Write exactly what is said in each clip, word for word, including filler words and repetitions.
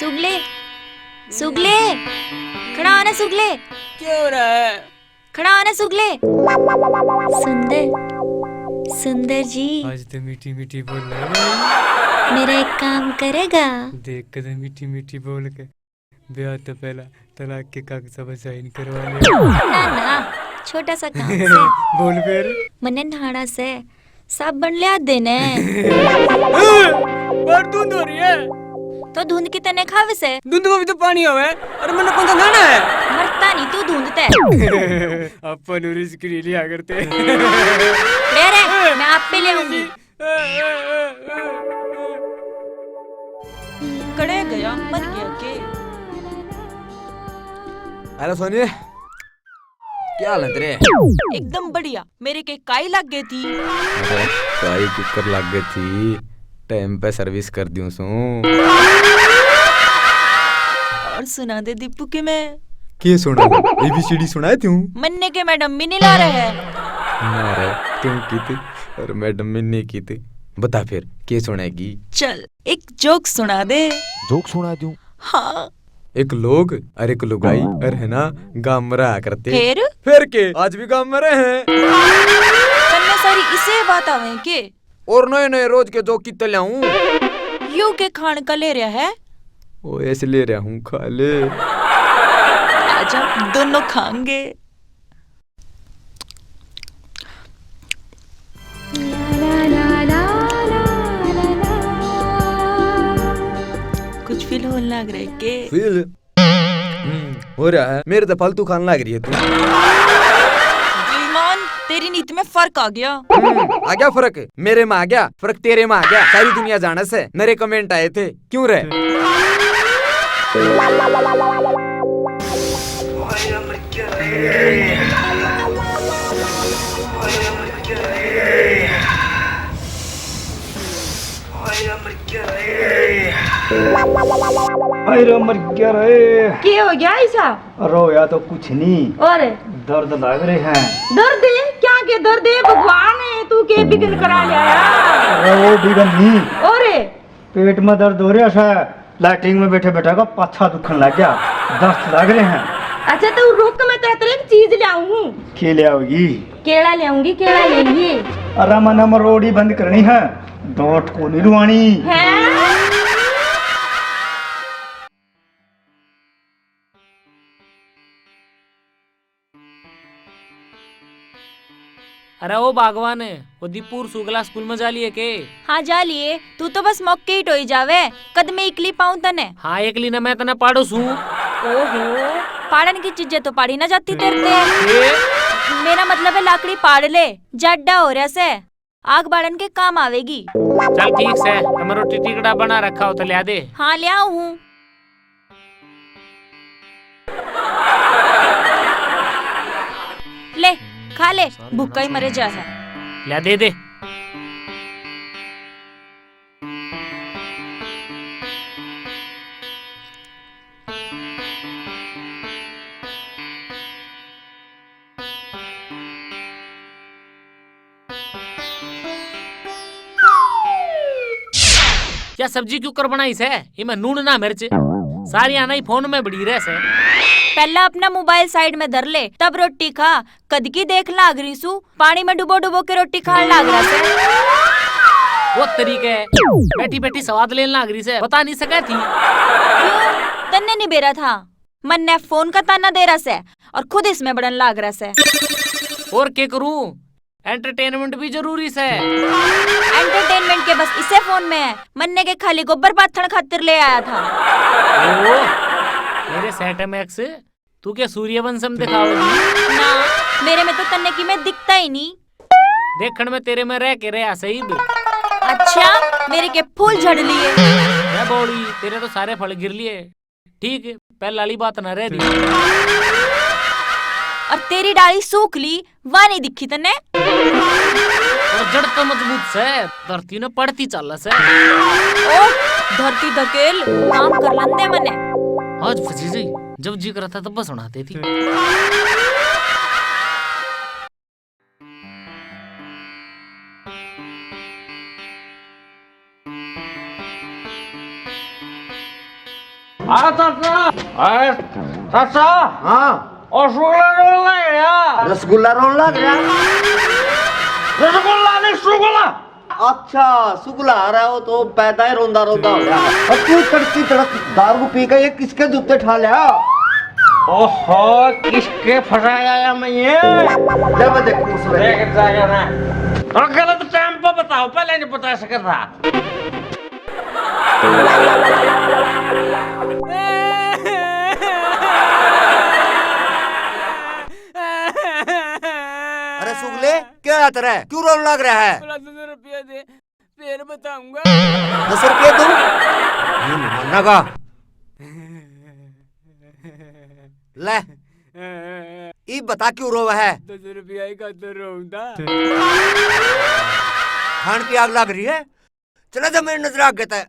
सुगले, सुगले, खड़ा हो ना सुगले। क्या हो रहा है? खड़ा हो ना सुगले। सुंदर, सुंदर जी। आज तो मीठी मीठी बोल रहा है। मेरा एक काम करेगा? देख, कदे मीठी मीठी बोल के ब्याह तो पहला तलाक के कागजा पर साइन करवा ले। ना, ना, छोटा सा काम से। बोल फिर। मन्ने नहाना से, साबण लिया देने। पर धुंध हो रही है। तो धुंध की तने खावे से? धुंध में भी तो पानी होवे। अरे, मन्ने कौन सा नहाना है? मरता नहीं तू धुंध ते। अपन रिस्क नहीं लिया करते। ले रे, मैं आप पे ले आऊंगी। कड़े गया, मर गया के? हेलो सोनी, क्या हाल है तेरे? एकदम बढ़िया। मेरे के काई लग गई थी? अरे, काई कुकर लग गई थी, टाइम पे सर्विस कर दियो सूं। और सुना दे दीपू के मैं। के सुना? एबीसीडी सुनाए तू? मन्ने के मैडम भी नहीं ला रहे हैं। ना रे, तू की थी और मैडम भी नहीं की थी। बता फिर, के सुनाएगी? चल, एक जोक सुना दे। जोक सुना दूं? हाँ। एक लोग और एक लुगाई और है ना, गाम में रहा करते। फिर? फिर के, आज भी गाम में रहे हैं। तन्ने सारी इसे बात आवे के? और नए नए रोज के जोक कितने ल्याऊं? यू के खान का ले रहा है? ओ, ऐसे ले रहा हूँ, खा ले। आजा, दोनों खाएंगे। कुछ फील होने लग रहा है के? फील? हम्म, हो रहा है। मेरे तो फालतू खान लग रही है तू। बेईमान, तेरी नीत में फर्क आ गया। हम्म, आ गया फर्क? मेरे में आ गया फर्क, तेरे में आ गया। सारी दुनिया जाने से मेरे कमेंट आए थे, क्यों रे? हाय रे मर गया रे। के हो गया ऐसा? रोया तो कुछ नहीं। और? दर्द लग रहे हैं। दर्द है? क्या के दर्द है? भगवान है, तू के बिघन करा लिया? अरे वो बिघन नहीं। और? पेट में दर्द हो रहा है, लैट्रिन में बैठे बैठे का पाछा दुखन लग गया, दस्त लग रहे हैं। अच्छा तो रुक, मैं तेरे एक चीज ले आऊं हूँ। के ले आओगी? केला ले आऊंगी, केला ले लिए। अरे मन्ने मरोड़ी बंद करनी है, डांट को नहीं रुआनी। हैं? अरे ओ बागवान, वो दीपू और सुगला स्कूल में जा लिए के? हाँ जा लिए, तू तो बस मौके ही टोई जावे, कद मैं इकली पाऊं तने। हाँ एकली ने मैं तने पाड़ो सूं। ओहो, पाड़न की चीजें तो पाड़ी ना जाती तेरे ते। मेरा मतलब है लाकड़ी पाड़ ले, जाडा हो रहा से। आग बालन के काम आवेगी। चल ठीक से, तमे रोटी टिकड़ा बना रखा हो तो ल्या दे। हाँ, ल्या हूँ। ले, खा ले, भूखा ही मरे जा है। ल्या दे दे। या सब्जी क्यों कर बनाई से? इमे नून ना मिर्च, सारी आना ही फोन में बड़ी रह से। पहला अपना मोबाइल साइड में धर ले, तब रोटी खा। कद की देख लाग रही सू, पानी में डुबो डुबो के रोटी खान लाग रहा से। वो तरीके बैठी बैठी स्वाद लेन लाग रही से, बता नहीं सके थी। क्यों? तन्ने नहीं बेरा था? मन्ने फोन का ताना दे रहा से और खुद इसमें बड़न लाग रहा से। और के करूं, एंटरटेनमेंट भी जरूरी से। एंटरटेनमेंट के बस इसे फोन में है, मन्ने के खाली गोबर पाथण खातिर ले आया था। ओ, मेरे सेट मैक्स, तू क्या सूर्यवंशम दिखाओगी? ना, मेरे में तो तन्ने की मैं दिखता ही नहीं। देखण में तेरे में रह के रहा सही भी। अच्छा, मेरे के फूल झड़ लिए। मैं बोली, तेरे तो सारे फल गिर लिए। ठीक, पहले वाली बात ना रह रही। और तेरी डाली सूख ली, वह नहीं दिखी तन्ने? और जड़ तो मजबूत से, धरती ने पड़ती चाल से। ओ, धरती धकेल, काम कर लंदे मने। आज फंसी जी, जब जी करा था तब सुनाते थी। हाँ चाचा। अरे चाचा। हाँ। और रसगुल्ला रोल लग रहा। रसगुल्ला रोल लग रहा। रसगुल्ला नहीं, सुगुल्ला। अच्छा, सुगुल्ला आ रहा हो तो पैदा ही रोंदा रोंदा हो गया। और तू तड़की तड़क दारू पी के ये किसके जूते ठा लिया? ओहो, किसके फंसाया या मैं ये? ले मैं देखूं उसमें। देख जाएगा ना। और गलत टाइम पे बताओ, पहले नहीं बता सकता। अरे सुगले, क्या हाथ रहा है? क्यों रोने लग रहा है? बोला, दो सौ रुपया दे, फिर बताऊंगा। दस रुपये दूं? ये नहीं मानना का। ले, ई बता क्यों रोवा है? दस रुपया ही खातर रोऊंगा। खान की आग लग रही है? चला जा मेरी नजर आगे तै।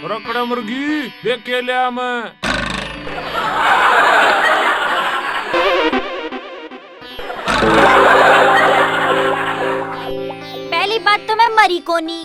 रकड़ा मुर्गी देख के लिया मैं। पहली बात तो मैं मरी कोनी,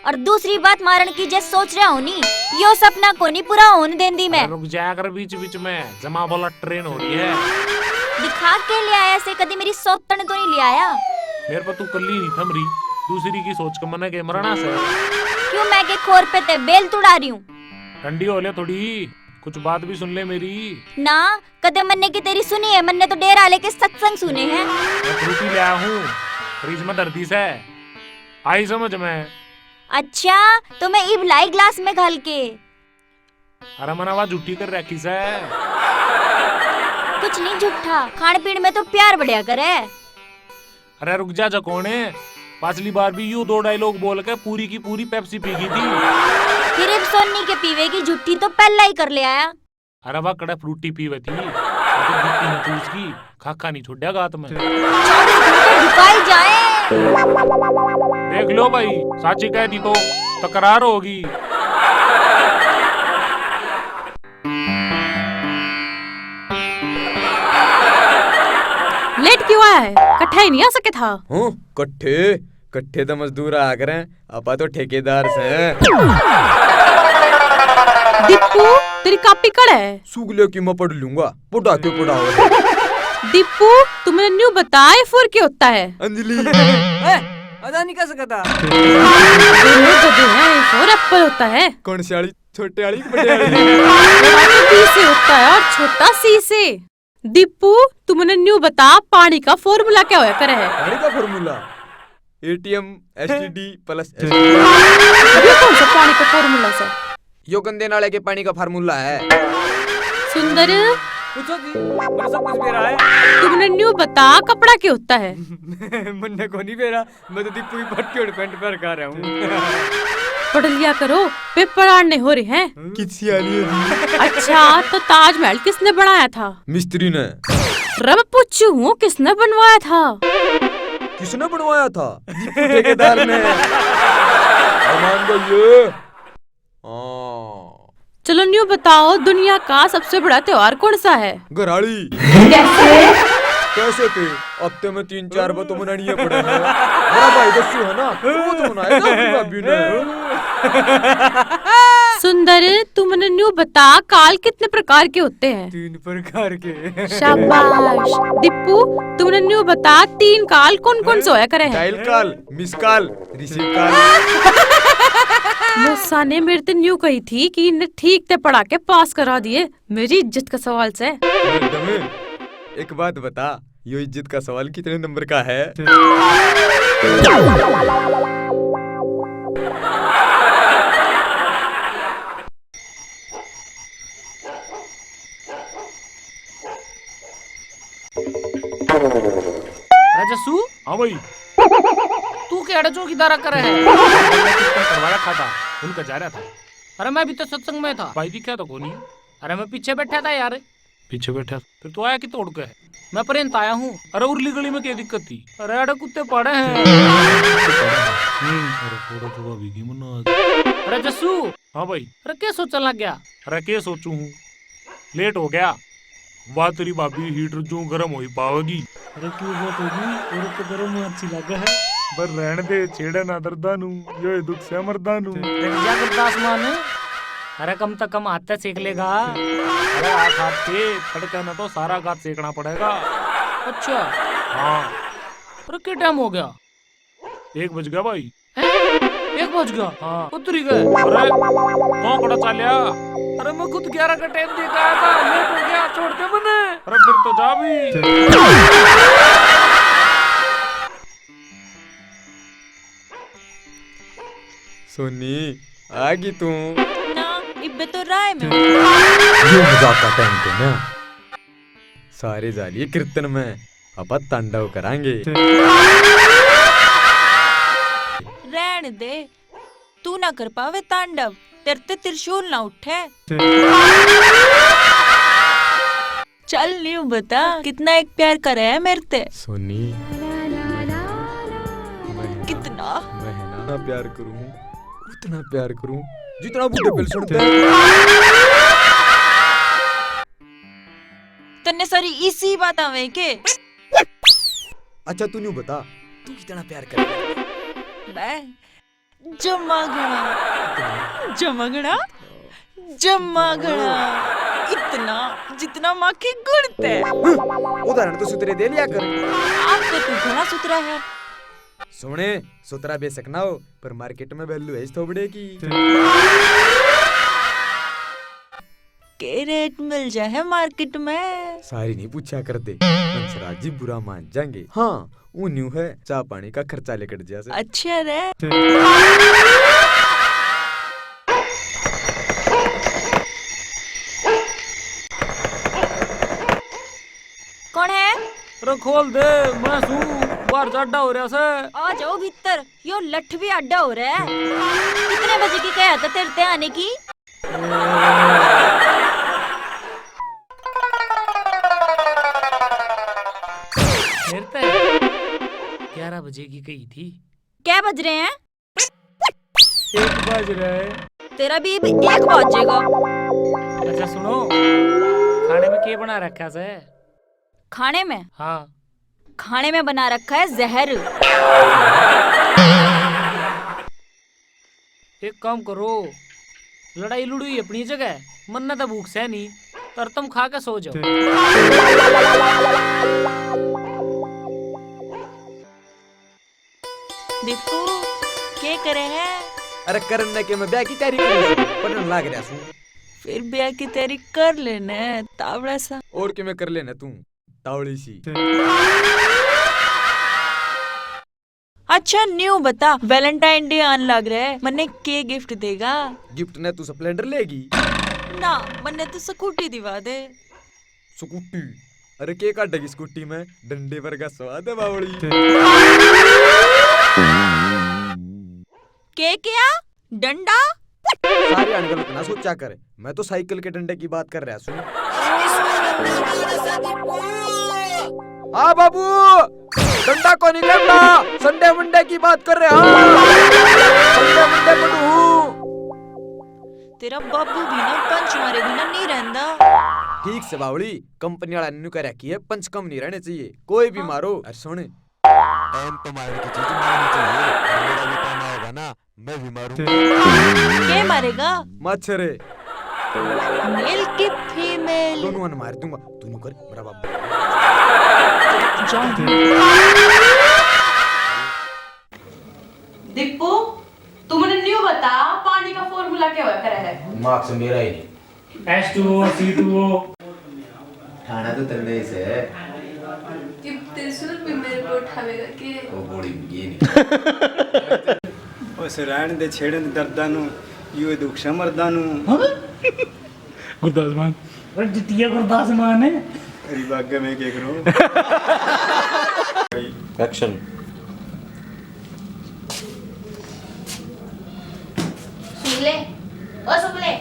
और दूसरी बात, मारण की जे सोच रहा हूँ नी, यो सपना कोनी पूरा होन देंदी मैं। अरे रुक जाया कर बीच बीच में, जमा बोला ट्रेन हो रही है। दिखा के ले आया से, कदी मेरी सौतन तो नहीं ले आया। मेरे पे तू कल्ली नहीं थम रही, दूसरी की सोच के मने के मरना से। क्यों मैं के खोर पे ते बेल तुड़ा रही हूँ? ठंडी हो ले थोड़ी, कुछ बात भी सुन ले मेरी। ना, कदे मन्ने की तेरी सुनी है, मन्ने तो डेरा लेके सत्संग सुने हैं। मैं फ्रूटी ले आया हूँ, फ्रिज में धर दी से, आई समझ में। अच्छा, तो मैं इब लाई ग्लास में घाल के। अरे मना वा झूठी कर रखी से। कुछ नहीं झूठा, खान पीन में तो प्यार बढ़िया करे। अरे रुक जा जकोने, पाछली बार भी यू दो डायलॉग बोल के पूरी की पूरी पेप्सी पी गई थी। फिर इब सोनी के पीवे की झूठी तो पहला ही कर ले आया। अरे वाह, कड़ा फ्रूटी पीवे थी, वो तो गिट्टी में चूस की, खाखा नहीं छोड़ा गात में। चौबीस घंटे ढुकाई जाए। देख लो भाई, साची कह दी तो तकरार होगी। लेट क्यों आया है? कट्ठा ही नहीं आ सके था? हूँ, कट्ठे, कट्ठे तो मजदूर आया करें, आपा तो ठेकेदार से। दीपू, तेरी कॉपी कड़ है? सुगले की मैं पढ़ लूंगा, पढ़ा के पढ़ाओ। दीपू, तू मन्ने न्यू बता, ए फोर के होता है? अंजलि। ए, अदा नहीं कह सकता। दोनों गधे हैं, ए फोर एप्पल होता है। कौन सी वाली? छोटे वाली कि बड़े वाली? बड़ा तो बी से होता है और छोटा सी से। दीपू, तू मन्ने न्यू बता, पानी का फॉर्मूला क्या होया करे है? पानी का formula? ATM, STD plus STD. ये कौन सा पानी का फॉर्मूला से? यो गंदे नाले के पानी का फार्मूला है। सुंदर। पूछो जी, मेरे सब कुछ मेरा है। तू मन्ने न्यू बता, कपड़ा क्या होता है? मन्ने को नहीं मेरा, मैं तो दीपू की पट्टी और पैंट पहन के आ रहा हूँ। पढ़ लिया करो, पेपर आने हो रहे हैं। किसी आ रही है जी। अच्छा, तो ताजमहल किसने बनाया था? मिस्त्री ने। रे, मैं पूछू हूँ, किसने बनवाया था? किसने बनवाया था? दीपू ठेकेदार ने। अरमान भाई, ये। हाँ। चलो, न्यू बताओ, दुनिया का सबसे बड़ा त्योहार कौन सा है? घराली। कैसे? कैसे के? हफ्ते में तीन चार बार तो मनानी है पड़े है। मेरा भाई दस्सू है ना, वो तो मनाएगा अपनी भाभी ने। सुंदर, तू मन्ने न्यू बता, काल कितने प्रकार के होते हैं? तीन प्रकार के। शाबाश। दीपू, तू मन्ने न्यू बता, तीन काल कौन कौन से होया करे हैं? डायल काल, मिस काल, रिसीव काल। मौसा ने मेरे ते न्यू कही थी कि इन्हें ठीक ते पढ़ा के पास करा दिए। मेरी इज्जत का सवाल से। मैडम, एक बात बता, यो इज्जत का सवाल कितने नंबर का है? अरे जस्सू। हाँ भाई। तू केड़े चौकीदारा करे है? करवा रखा था, उनका जा रहा था। अरे मैं भी तो सत्संग में था। भाई दिखा तो कोनी। अरे मैं पीछे बैठा था यार। पीछे बैठा? फिर तू आया कि तोड़ के? मैं परेंत आया हूँ। अरे उरली गली में क्या दिक्कत थी? अरे अड़े कुत्ते पड़े हैं। हम्म, अरे थोड़ा थोड़ा भी की मना। अरे जस्सू। हाँ भाई। अरे क्या सोचने लग गया? अरे क्या सोचू हूँ? लेट हो गया। वाह, तेरी भाभी हीटर जूं गर्म होई पावेगी। अरे क्यों बात होगी, औरत तो गर्म में अच्छी लगे है। पर रहन दे, छेड़े ना दर्दा नू, यो ही दुख से मर्दा नू। जा गुरदास मान, अरे कम से कम हाथ ते सेक लेगा। अरे हाथ, हाथ के तड़के ना तो सारा गात सेकना पड़ेगा। अच्छा। हाँ। अरे के टाइम हो गया? एक बज गया भाई। हैं? एक बज गया? हाँ। उतरी गए। अरे, तो कड़ा चाल्या? अरे, मैं खुद ग्यारह का टाइम देख आया था, लेट हो गया, छोड़ दे मने। अरे, फिर तो जा भी। सोनी, आ गई तू? ना, इब्बे तो राय में। ये मजाक का टाइम को ना। सारे जा लिए कीर्तन में, अब तांडव करांगे। रहन दे, तू ना कर पावे तांडव, तेरे ते त्रिशूल ना उठे। चल न्यू बता, कितना एक प्यार करे है मेरे ते? सोनी, मैं, कितना? मैं है ना, इतना प्यार करूं, उतना प्यार करूं, जितना बूढ़े पेल सुनते हैं। तन्ने सारी इसी बात आवे के? अच्छा, तू न्यू बता, तू कितना प्यार करे? मैं जमा घना, जमा घना, जमा घना, इतना जितना माँ के गुण ते। हम्म, उदाहरण तो सुतरे दे लिया कर। आप तो तू घना सुतरा है। सोने, सुतरा बेशक ना हो, पर मार्केट में वैल्यू है इस थोबड़े की। के रेट मिल जाए है मार्केट में? सारी नहीं पूछा करते, हंसराज जी बुरा मान जाएंगे। हाँ, वो न्यू है, चाय पानी का खर्चा लेकर जा से। अच्छा रे। कौन है? अरे खोल दे, मैं सू, बाहर जाडा हो रहा से। आ जाओ भीतर, यो लठ भी आडा हो रहा है। कितने बजे की कहा था तेरे ते आने की? मेरे ते ग्यारह बजे की कही थी। क्या बज रहे हैं? एक बज रहा है। तेरा भी एक बजेगा। अच्छा सुनो, खाने में के बना रखा से? खाने में? हाँ। खाने में बना रखा है जहर। एक काम करो, लड़ाई लुड़ाई अपनी जगह, मन्ने तो भूख सै नहीं, और तुम खा के सो जाओ। दीपू, के करे है? अरे करन ने के, मैं ब्याह की तैयारी करूँ, पढ़न लाग रहा सूं। फिर ब्याह की तैयारी कर लेने, तावड़ा सा। और के मैं कर लेने तू, तावड़ी सी। अच्छा न्यू बता, वैलेंटाइन डे आन लाग रहा है, मन्ने के गिफ्ट देगा? गिफ्ट ने तू स्प्लेंडर लेगी? ना, मन्ने तू स्कूटी दिवा दे। स्कूटी? अरे के काटेगी स्कूटी में, डंडे वर्गा स्वाद है बावली। के क्या? डंडा? सारी अनगलत ना सोचा कर, मैं तो साइकिल के डंडे की बात कर रहा सूं। हाँ बाबू, डंडा को नहीं करना, संडे मंडे की बात कर रहे। हाँ, संडे मंडे पढ़ू। तेरा बाबू भी ना पंच मारे बिना नहीं रहंदा। ठीक से बावली, कंपनी वाला ने न्यू कह रखी है, पंच कम नहीं रहने चाहिए, कोई भी हाँ। मारो। अरे सुन, टाइम तो मारने की चीज मारनी चाहिए, और मेरा भी टाइम आएगा ना, मैं भी मारूंगा। के मारेगा? मच्छर। मेल की फीमेल? दोनों ने मार दूंगा। तू न्यू कर, मेरा बाप। जान। दीपू, तू मने न्यू बता, पानी का फॉर्मूला क्या होया करे है? मार्क्स मेरा ही नहीं। एच टू ओ, सी टू ओ। ठाणा तो तन्ने ही से। इब तेरी सूरत भी मेरे पे उठावेगा के? वो बॉडी ये नहीं। उस रहन दे छेड़न दर्दा नू, यो दुख से मर्दा नू। हाँ? गुरदास मान। और जितिया गुरदास मान है। अरे बाग में क्या करूं? एक्शन। सुन ले, ओ सुन ले।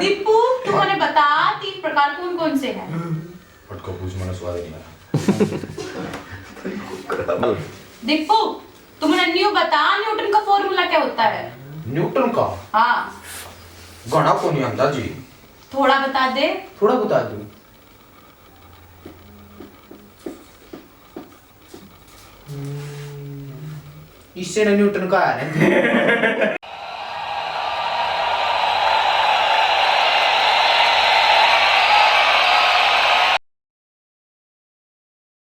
दीपू, तू मने बता, तीन प्रकार कौन कौन से हैं? फटको पूछ, मने स्वाद नहीं आया। दीपू, तू मने न्यू बता, न्यूटन का फॉर्मूला क्या होता है? न्यूटन का? हाँ। घणा कोनी आंदा जी। थोड़ा बता दे। थोड़ा बता दो। इससे ना न्यूटन का है।